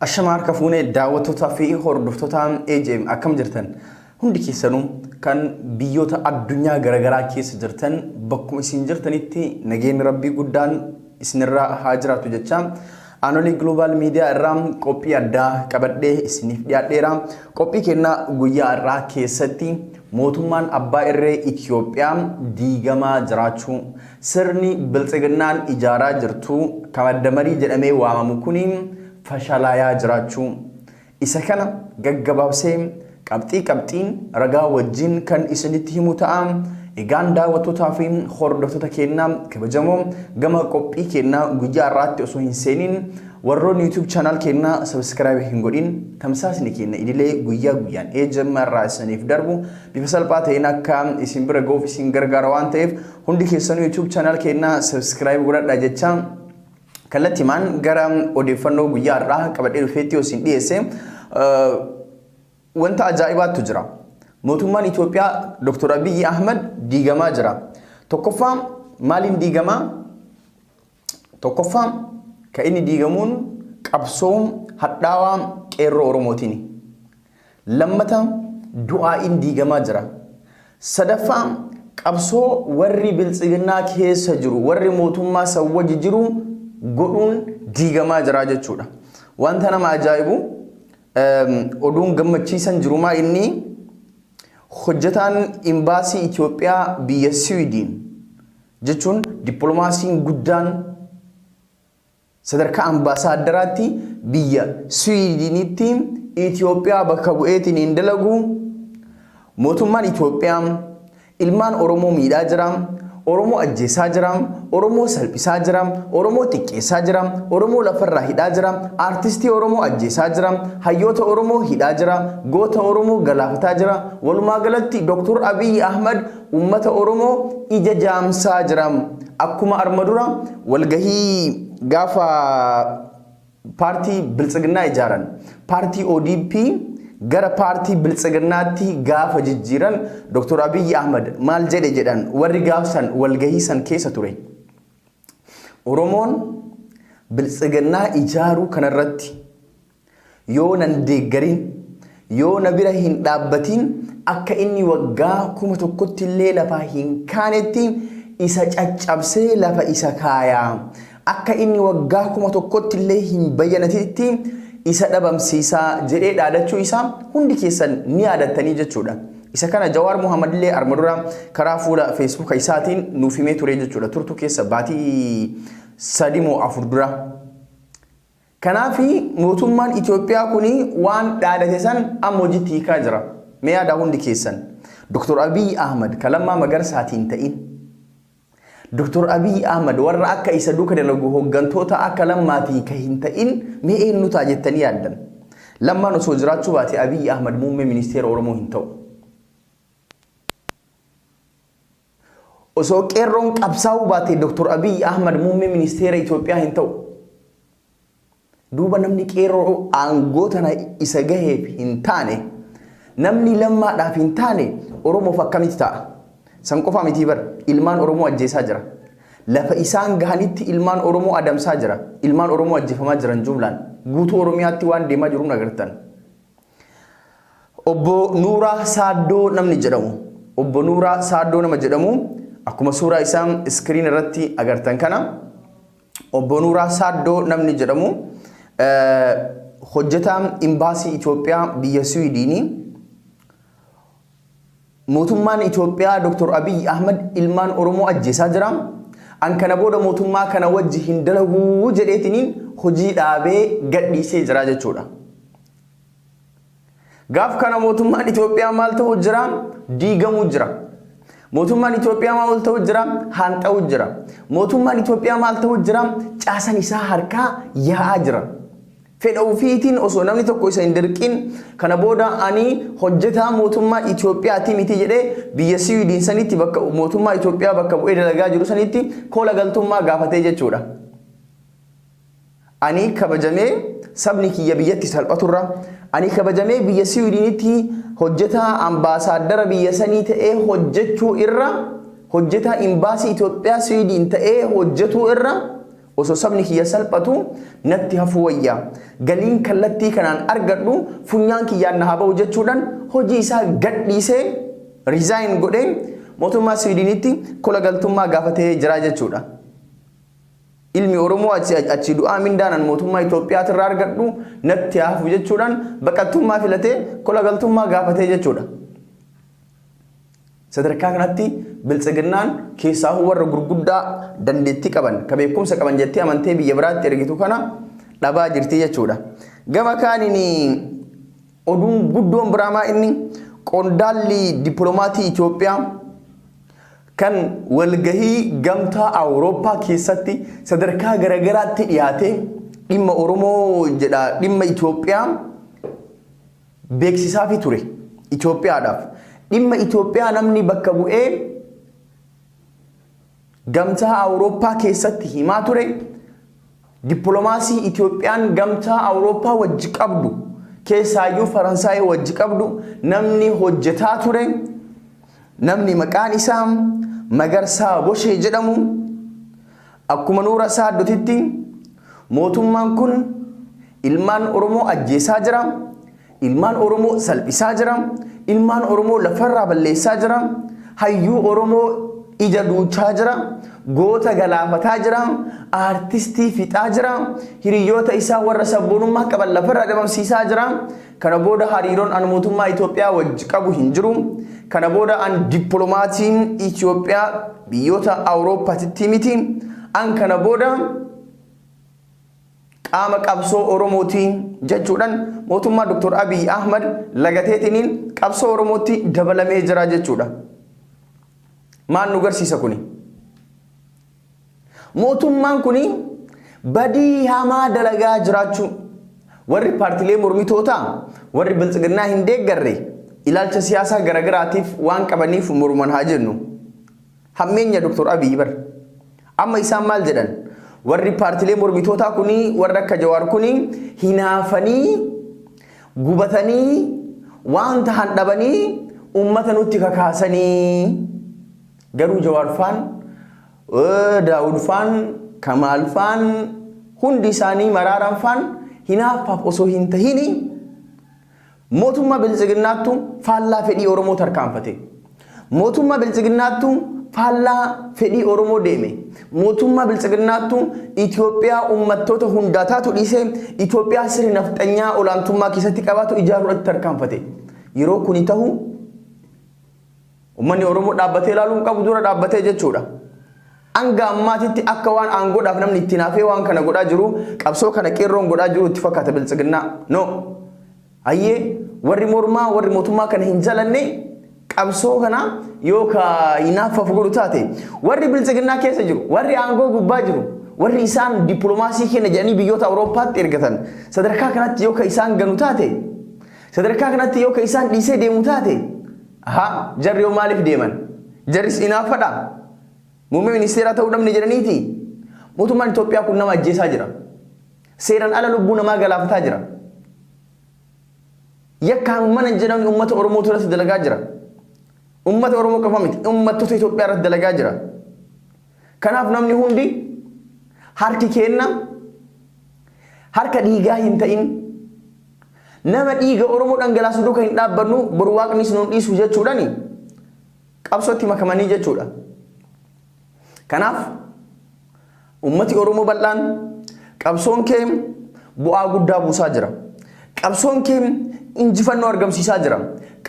Ashama harka fuune daawwattootaa fi hordoftoota AJM, akkam jirtan? Hundi keessanuu kan biyyoota addunyaa garaagaraa keessa jirtan, bakkuma isin jirtanitti nageenyi rabbii guddaan isinirraa haa jiraatu jecha, Aanolee Global Media irraa qophii addaa qabadhee isiniif dhiyaadheera. Qophii kennaa guyyaa irraa keessatti mootummaan abbaa irree Itoophiyaa diigamaa jiraachuu, sirni biltsiginnaan ijaaraa jirtu kamaddamarii jedhamee waamamu kuni fashalaayaa jiraachuu, isa kana gaggabaabsee qabxii qabxiin ragaa wajjin kan isinitti himu ta'a. Egaan daawwattootaa fi hordoftoota keenyaa kabajamoo, gama qophii keenyaa guyyaa har'aatti osoo hin seeniin, warroonni YouTube channel keenyaa subscribe hin godhin, tamsaasni keenya idilee guyyaa guyyaan AJM irraa isiniif darbu bifa salphaa ta'een akka isin bira ga'uuf isin gargaara waan ta'eef, hundi keessanuu YouTube channel keenyaa subscribe godhadhaa jecha, kallattiimaan gara odeeffannoo guyyaa har'aa qabadhee dhufeetti yoo isin dhiyeesse, wanta ajaa'ibaatu jira. Mootummaan Itoophiyaa Dr. Abiyyi Ahmad diigamaa jira. Tokkoffaa maaliin diigamaa? Tokkoffaa kan inni diigamuun qabsoo hadhaawaa qeerroo Oromootiini. Lammata du'aa'iin diigamaa jira. Sadaffaa qabsoo warri biltsiginnaa keessa jiru, warri mootummaa san wajji jiru godhuun diigamaa jira jechuudha. Wanta nama ajaa'ibu, oduun gammachiisan jirumaa, inni hojjetaan imbaasii Itoophiyaa biyya Siwiidin jechuun dippiloomaasiin guddaan sadarkaa ambaasaaddaraatti biyya Siwiidinitti Itoophiyaa bakka bu'eetiin hin dalagu, mootummaan Itoophiyaa ilmaan Oromoo miidhaa jira, Oromoo ajjeesaa jira, Oromoo salphisaa jira, Oromoo xiqqeessaa jira, Oromoo lafarraa hidhaa jira, aartistii Oromoo ajjeesaa jira, hayyoota Oromoo hidhaa jira, goota Oromoo galaafataa jira. Walumaa galatti Dr. Abiyyi Ahmad uummata Oromoo ija jaamsaa jira. Akkuma arma dura walgahii gaafa paartii Biltsiginnaa ijaaran, paartii ODP gara paartii Biltsiginnaatti gaafa jijjiiran, Dr. Abiyyi Ahmad maal jedhe jedhan warri gaafsan walgahii san keessa ture? Oromoon Biltsiginnaa ijaaruu kanarratti yoo nan deeggarin, yoo na bira hin dhaabbatin, akka inni waggaa 1000tti illee lafaa hin kaanetti isa caccabsee lafa isa kaayaa. Akka inni waggaa 1000tti illee hin bayyanatitti isa dhabamsiisaa jedhee dhaadachuu isaa hundi keessan ni yaadattanii jechuudha. Isa kana Jawaar Muhammad illee arma dura karaa fuula Feesbuuka isaatiin nuuf himee ture jechuudha. Turtuu keessa baatii 3 moo 4 dura. Kanaaf mootummaan Itoophiyaa kun waan dhaadate san amma hojiitti hiikaa jira. Mee yaadaa hundi keessan. Dr. Abiy Ahmad ka Lammaa Magarsaatiin ta'in, Dr. Abiy Ahmad warra akka isa duuka dalagu hooggantoota akka Lammaatii ka hin ta'in mee eenyu ta'a jettanii yaaddan? Lammaan osoo jiraachuu baate Abiy Ahmad muummee ministeera Oromoo hin ta'u. Osoo qeerroon qabsaa'uu baate Dr. Abiy Ahmad muummee ministeera Itoophiyaa hin ta'u. Duuba namni qeerroo aangoo tana isa gaheef hin taane, namni Lammaadhaaf hin taane Oromoof akkamitti ta'a? San qofaa mitii bar, ilmaan Oromoo ajjeesaa jira. Lafa isaan gahanitti ilmaan Oromoo adamsaa jira. Ilmaan Oromoo ajjeefamaa jiran jumlaan. Guutuu Oromiyaatti waan deemaa jiruun agartan. Obbo Nuuraa Saaddoo namni jedhamu, Obbo Nuuraa Saaddoo nama jedhamu, akkuma suuraa isaa iskiriin irratti agartan kana, Obbo Nuuraa Saaddoo namni jedhamu hojjetaa imbaasii Itoophiyaa biyya Siwiidiini. Mootummaan Itoophiyaa Dr. Abiyyi Ahmad ilmaan Oromoo ajjeesaa jira. An kana booda mootummaa kana wajji hin dalaguu jedheetiniin hojii dhaabee gadhiisee jira jechuudha. Gaaf kana mootummaan Itoophiyaa maal ta'uu jira? Diigamuu jira. Mootummaan Itoophiyaa maal ta'uu jira? Haanxa'uu jira. Mootummaan Itoophiyaa maal ta'uu jira? Caasan isaa harkaa yaa'aa jira. Fedha ofiitiin osoo namni tokko isa hin dirqin, kana booda ani hojjetaa mootummaa Itoophiyaati miti jedhee biyya Siwiidin sanitti bakka mootummaa Itoophiyaa bakka bu'ee dalagaa jiru sanitti koola galtummaa gaafatee jechuudha. Ani kabajamee sabni kiyya biyyatti salphaturra, ani kabajamee biyya Siwiidinitti hojjetaa ambaasaaddara biyya sanii ta'ee hojjechuu irra, hojjetaa imbaasii Itoophiyaa Siwiidin ta'ee hojjetuu irra, Osoo sabni kiyya salphatu natti hafuu wayya. Galiin kallattii kanaan argadhu funyaan kiyyaan na haa bahu jechuudhaan hojii isaa gadhiisee resign godhee mootummaa Siwiidinitti kola galtummaa gaafatee jira jechuudha. Ilmi Oromoo achi achi du'aa mindaan an mootummaa Itoophiyaatirraa argadhu natti haa hafu jechuudhaan baqattummaa filatee kola galtummaa gaafatee jechuudha. Sadarkaa kanatti Biltsiginnaan keessaahuu warra gurguddaa dandeettii qaban, ka beekumsa qaban jettee amantee biyya biraatti ergitu kana dhabaa jirti jechuudha. Gama kaaniin oduun guddoon biraa maa inni qondaalli dippilomaatii Itoophiyaa kan walgahii gamtaa Awurooppaa keessatti sadarkaa garagaraatti dhiyaatee dhimma Oromoo jedha dhimma Itoophiyaa beeksisaafii ture Itoophiyaadhaaf. Dhimma Itoophiyaa namni bakka bu'ee gamtaa Awurooppaa keessatti himaa ture dippiloomaasii Itoophiyaan gamtaa Awurooppaa wajji qabdu keessaayyuu Faransaayii wajji qabdu namni hojjetaa ture namni maqaan isaa Magarsaa Boshee jedhamu akkuma Nuura Saaddotitti mootummaan kun ilmaan Oromoo ajjeesaa jira, ilmaan Oromoo salphisaa jira, ilmaan Oromoo lafarraa balleessaa jira, hayyuu Oromoo ija duuchaa jira, goota galaafataa jira, aartistii fixaa jira, hiriyoota isaa warra sabboonummaa qaban lafarraa dhabamsiisaa jira. Kana booda hariiroon an mootummaa Itoophiyaa wajji qabu hin jiru. Kana booda an dippilomaatiin Itoophiyaa biyyoota Awurooppaatitti miti. An kana booda qaama qabsoo Oromooti jechuudhaan mootummaa Dr. Abiy Ahmad lagateetiniin qabsoo Oromootti dabalamee jira jechuudha. Maal nu garsiisa kuni? Mootummaan kuni badii hamaa dalagaa jiraachuu warri paartilee mormitootaa warri biltsiginnaa hin deeggarre ilaalcha siyaasaa garagaraatiif waan qabaniif morman haa jennu. Hammeenya Dr. Abiy bar. Amma isaan maal jedhan? Warri paartilee mormitootaa kuni warri akka Jawaar kuni hinaafanii gubatanii waan tahan dhabanii ummata nutti kakaasanii. Garuu Jawaar faan, Daawud faan, Kamaal faan hundi isaanii Maraaraan faan hinaaffaaf osoo hin tahini mootummaa Biltsiginnaattu faallaa fedhii Oromoo tarkaanfate. Mootummaa Biltsiginnaattu faallaa fedhii Oromoo deeme. Mootummaa Biltsiginnaattu Itoophiyaa uummattoota hundaa taatu dhiisee Itoophiyaa sirni nafxanyaa olaantummaa keessatti qabaatu ijaaruudhaatti tarkaanfate. Yeroo kuni tahu Uummanni Oromoo dhaabbatee ilaaluu hin qabu dura dhaabbatee jechuudha. Hanga ammaatitti akka waan aangoodhaaf namni itti naafee waan kana godhaa jiru qabsoo kana qeerroon godhaa jiru itti fakkaata biltsiginnaa. No. Ayyee warri mormaa warri mootummaa kana hin jalanne qabsoo kana yoo ka hinaaffaaf godhu taate warri biltsiginnaa keessa jiru warri aangoo gubbaa jiru warri isaan dippiloomaasii keenya jedhanii biyyoota Awurooppaatti ergatan sadarkaa kanatti yoo ka isaan ganu taate sadarkaa kanatti yoo ka isaan dhiisee deemu taate Ahaa, jarri hoo maaliif deeman? Jarris inaaffadha? Muummee ministeeraa ta'uu dhabne jedhaniiti? Mootummaan Itoophiyaa kun nama ajjeesaa jira. Seeran ala lubbuu namaa galaafataa jira. Yakka hammana hin jedhamne uummata Oromoo irratti dalagaa jira. Uummata Oromoo qofa miti, uummattoota Itoophiyaa irratti dalagaa jira. Kanaaf namni hundi harki keenna harka dhiigaa hin ta'in Nama dhiiga Oromoo dhangalaasu duuka hin dhaabbannu boru waaqnis nun dhiisu jechuudhani qabsootti makamanii jechuudha. Kanaaf ummati Oromoo bal'aan qabsoon kee bu'aa guddaa buusaa jira. Qabsoon kee injifannoo argamsiisaa jira.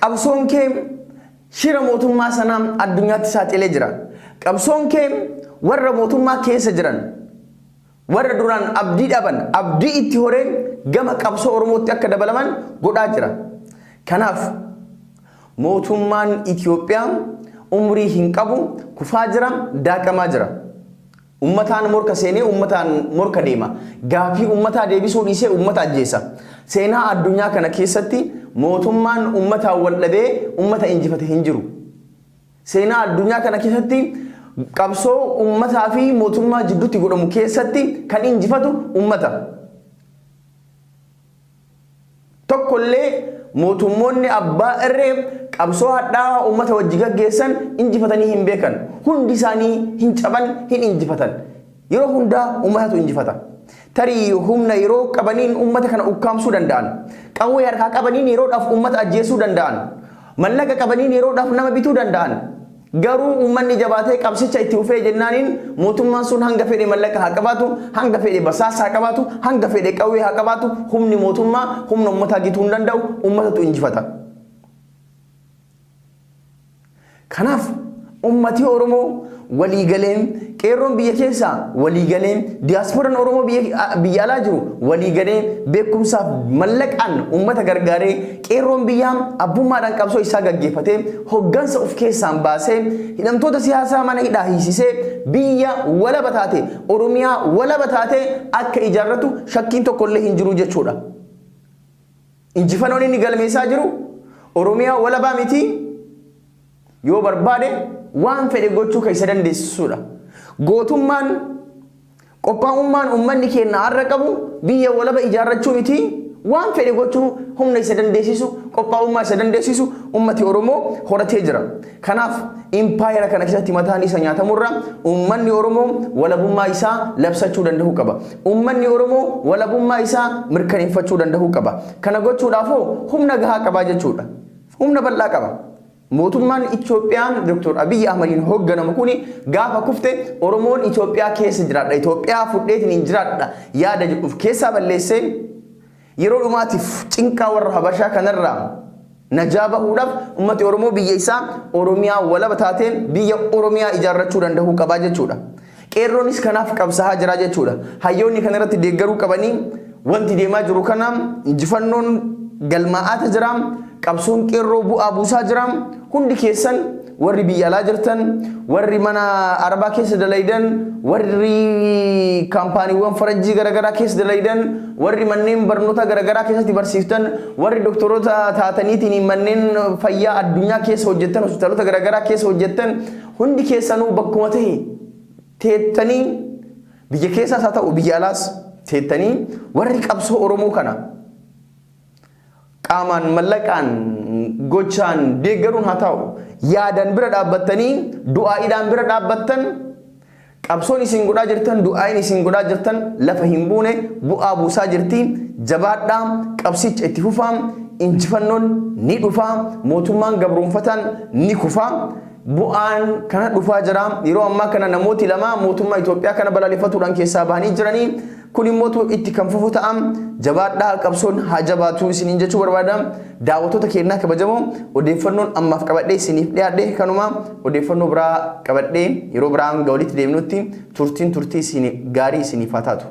Qabsoon kee shira mootummaa sanaa addunyaatti saaxilee jira. Qabsoon kee warra mootummaa keessa jiran warra duraan abdii dhaban abdii itti horeen gama qabsoo Oromootti akka dabalaman godhaa jira. Kanaaf mootummaan Itoophiyaa umrii hin qabu kufaa jira daaqamaa jira. Ummataan morka seenee ummataan morka deema. Gaaffii ummataa deebisuu dhiisee ummata ajjeesa. Seenaa addunyaa kana keessatti mootummaan ummataan wal dhabee ummata injifate hin jiru. Seenaa addunyaa kana keessatti qabsoo ummataa fi mootummaa jidduutti godhamu keessatti kan injifatu ummata. Tokkollee mootummoonni abbaa irree qabsoo hadhaawaa ummata wajji gaggeessan injifatanii hin beekan. Hundi isaanii hin caban, hin injifatan. Yeroo hundaa uummatatu injifata. Tarii humna yeroo qabaniin uummata kana ukkaamsuu danda'an. Qawwee harkaa qabaniin yeroodhaaf uummata ajjeesuu danda'an. Mallaqa qabaniin yeroodhaaf nama bituu danda'an. Garuu uummanni jabaatee qabsicha itti fufee jennaaniin mootummaan sun hanga fedhe mallaqa haa qabaatu, hanga fedhe basaasa haa qabaatu, hanga fedhe qawwee haa qabaatu, humni mootummaa humna uummataa gituu hin danda'u, uummatatu injifata. Kanaaf ummati Oromoo walii galee, qeerroon biyya keessaa walii galee, diyaaspooraan Oromoo biyya alaa jiru walii galee beekumsaaf mallaqaan ummata gargaaree qeerroon biyyaa abbummaadhaan qabsoo isaa gaggeeffatee hoggansa of keessaan baasee hidhamtoota siyaasaa mana hidhaa hiisisee biyya walaba taate Oromiyaa walaba taate akka ijaarratu shakkiin tokkollee hin jiru jechuudha. Injifannoon inni galmeessaa jiru Oromiyaa walabaa miti yoo barbaade waan fedhe gochuu kan isa dandeessisuudha. Gootummaan qophaa'ummaan uummanni keenya har'a qabu biyya walaba ijaarrachuu miti waan fedhe gochuu humna isa dandeessisu qophaa'ummaa isa dandeessisu uummati Oromoo horatee jira. Kanaaf impaayera kana keessatti mataan isa nyaatamurra uummanni Oromoo walabummaa isaa labsachuu danda'uu qaba. Uummanni Oromoo walabummaa isaa mirkaneeffachuu danda'uu qaba. Kana gochuudhaafoo humna gahaa qabaa jechuudha. Humna bal'aa qaba. Mootummaan Itoophiyaa Dr. Abiyyi Ahmadiin hoogganamu kuni gaafa kufte Oromoon Itoophiyaa keessa jiraadha. Itoophiyaa fudheetiin hin jiraadha yaada jedhu of keessaa balleessee yeroo dhumaatiif cinqaa warra Habashaa kanarraa najaa bahuudhaaf ummati Oromoo biyya isaa Oromiyaa walaba taateen biyya Oromiyaa ijaarrachuu danda'uu qabaa jechuudha. Qeerroonis kanaaf qabsaa'aa jira jechuudha. Hayyoonni kana irratti deeggaruu qabanii wanti deemaa jiru kana injifannoon galmaa'aata jira. Qabsoon qeerroo bu'aa buusaa jira. Hundi keessan warri biyya alaa jirtan, warri mana arabaa keessa dalaydan, warri kaampaaniiwwan faranjii garaagaraa keessa dalaydan, warri manneen barnoota garaagaraa keessatti barsiiftan, warri doktoroota taataniitiin manneen fayyaa addunyaa keessa hojjettan, hospitaalota garaagaraa keessa hojjettan, hundi keessanuu bakkuma ta'e teettanii biyya keessaas haa ta'u biyya alaas teettanii warri qabsoo Oromoo kana qaamaan mallaqaan gochaan deeggaruun haa ta'u yaadan bira dhaabbattanii du'aa'iidhaan bira dhaabbattan qabsoon isin godhaa jirtan du'aa'iin isin godhaa jirtan lafa hin buune bu'aa buusaa jirti jabaadhaa qabsicha itti fufaa injifannoon ni dhufaa mootummaan gabroonfataan ni kufaa bu'aan kana dhufaa jira yeroo ammaa kana namooti lama mootummaa Itoophiyaa kana balaaleffatuudhaan keessaa bahanii jiranii kun immoo itti kan fufu ta'a jabaadhaa qabsoon haa jabaatu isiniin jechuu barbaada daawwattoota keenyaa kabajamoo odeeffannoon ammaaf qabadhee isiniif dhiyaadhe kanuma odeeffannoo biraa qabadhee yeroo biraa hanga walitti deemnutti turtiin turtii isin gaarii isiniif haa taatu.